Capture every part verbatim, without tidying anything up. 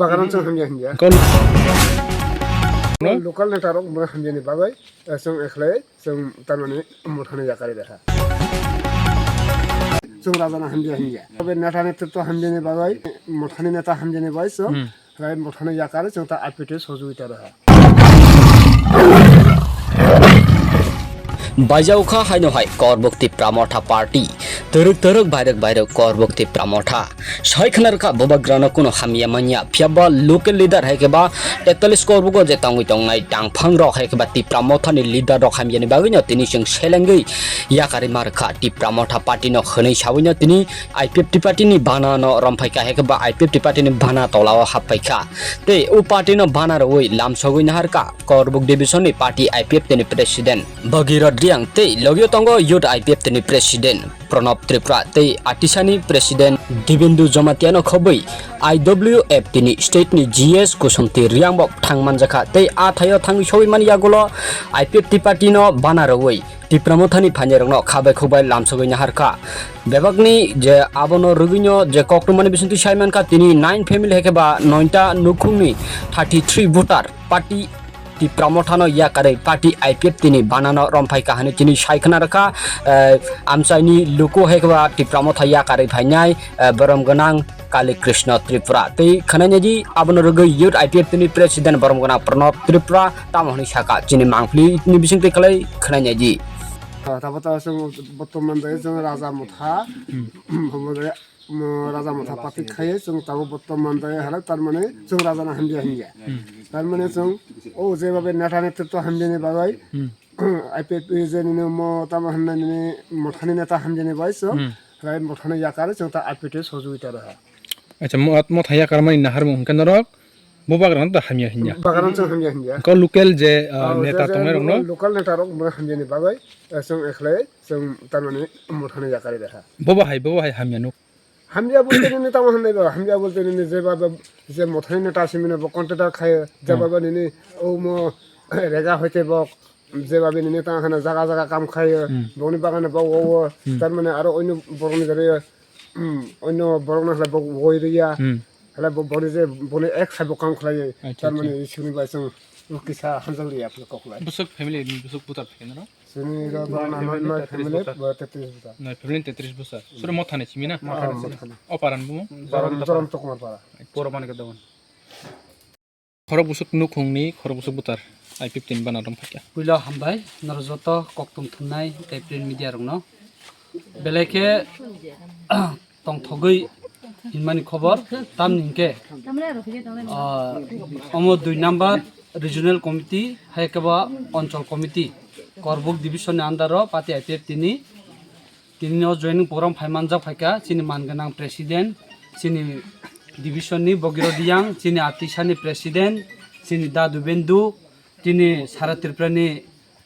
Bagan chwng hamya hinya. Local neta rok mo hamya ni bagwi, eh, chwng ekhlai chwng tamani mothani yakari reha. Chwng raja na hamya hinya. Tobe neta ni to hamya ni bagwi, mothani neta hamya ni bagwi chwng, hmm, rai mothani yakari chwng ta apite sojui ta reha. Baijao kha haino hai Korbuk Tipra Motha Party. Twrwk twrwk bairwk bairwk Korbuk Tipra Motha. Sai khna rwkha bubagrano kuno hamya manya. Phiyaba local leader hai khe ba tetallis Korbugo je tongwi tongnai tangphang rok hai khe ba Tipra Mothani leader rok hamyani bagwino tini chwng selengwi yakarwi ma rwkha Tipra Motha Party no hwnwi sawino tini I P F T party ni bana no romphai kha, hai khe ba I P F T party ni bana tola o happai kha. Tei o party no bana rwui lamsogwi naharkha Korbuk division ni party I P F T ni president Bhagirath Riang tei logio tongo youth I P F T ni president Pranab Tripura tei atisani president Dibendu Jamatia no khobwi I W F T ni state ni G S Kusumti Riang bo thang manjakha tei a thaio thangwi sogwi mani yagulo I P F T party no bana rwui Tipra Mothani phainairokno khabai khukbai lamsogwi naharkha. Bebakni je abono rwgwino je koktwmani bisingtwi sai mankha, tini nine family hai khe ba noita nukhungni thirty three voter party Tipra Mothano yakarwi party I P F T ni banano romphai kha hwnwi tini sai khna rwkha, eh, amchaini luku hai khe ba Tipra Motha yakarwi phainai, eh, borom gwnang Kali Krishna Tripura. Tei khwnainai di, abono rwgwi youth I P F T ni president borom gwnang Pranab Tripura tamo hwnwi saka, chini mangpili ni bisingtwi khlai khwnainai di. Ah, tabo tabo chwng bortoman dai chwng Raja Motha, hmm, omo dai, um, Raja Motha party khai chwng tabo bortoman dai halai, tar mane chwng Raja na hamya hamya. Hmm. Tar mane chwng o je babe neta netrito hamya ni bagwi, hmm, I P F T je nini mo tamo hwnna nini Mothani neta hamya ni bagwi chwng, hmm, rai Mothani yakar chwng ta I P F T sojogita rwha. Acha, mo-, Motha yakar mani naharmung hwnkhe norok, bo bagrano da hamya hinya. Bagrano chwng hamya hinya. Ko local je, ah, oh, neta je, je tongnai rokno? Local neta rok bo hamya ni bagwi, eh, chwng ekhlai, chwng tamani Mothani yakari reha. Bobo hai, bobo hai hamya nuk. Hamya bolte nini tamo hwnai ba, hamya bolte nini je ba, ba, je Mothani neta simino bo contractor khayo, je ba, hmm, ba nini o mo rega hoite bo, je ba nini tamo hwnna jaga jaga kam khayo, hmm, boni bagano bo o, o, hmm, tar mane aro oino borokni jare, hmm, oino borokno khlai bo woi riya. Hmm. Hala bo-, boni je, boni ek sabo kam khlai, acha, tar mane acha. Isuni bai chwng kisa hanjal ya apni kok lai. Bwswk family ni bwswk butar thik no? Sini ro bo na noi, noi family, bo tetris butar. Noi family tetris butar. Sura Mothani simi na? Mothani simi. Mothani. O paran bumo? Jorom, Jorom Tokmar para. Poro mani ke dawan. Khorok bwswk nukhungni, khorok bwswk butar. I P F T ni bana dong phakya. Puila hambai, noro joto koktum thumnai tei print media rokno. Belai khe tongthogwi hinmani khobor, tamni hinkhe, ah, omo dui number regional committee, hai khe bo onchol committee, Korbuk division ni under o party I P F T ni tini o joining program phai manjak phaikha, chini man gwnang president, chini division ni Bogirodi Yang, chini Atisa ni president, chini Dadu Bendu, tini Sara Tripura ni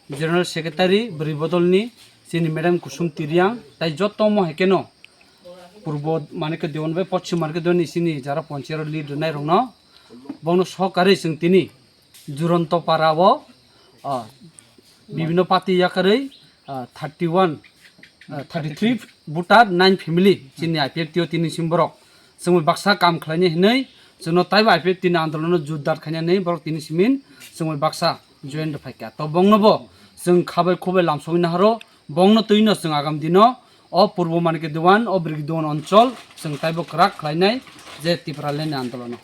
General Secretary, bwrwi bodol ni, chini Madam Kusum Tiriang, tai joto mo hai khe no, purbo mane khe Dewan bai poschim mane khe Dewan ni chini jara ponchero lead rwnai rokno, bono sohkarwi chwng tini Juronto para o, ah, bibhinno party yakarwi, ah, thirty one, ah, thirty three voter, nine family chini I P F T o tini sim borok. Chwngwi baksa kam khlainai hinwi chwngno taibo I P F T ni andolono jotdar khainani borok tini simin chwngwi baksa join rw phaikha. To bongno bo chwng khabai khubai lamsogwi naharo, bongno twino chwng agam dino o purbo mane khe Dewan, o bwrwi Dewan onchol chwng taibo kwrak khlainai je Tipraland ni andolono.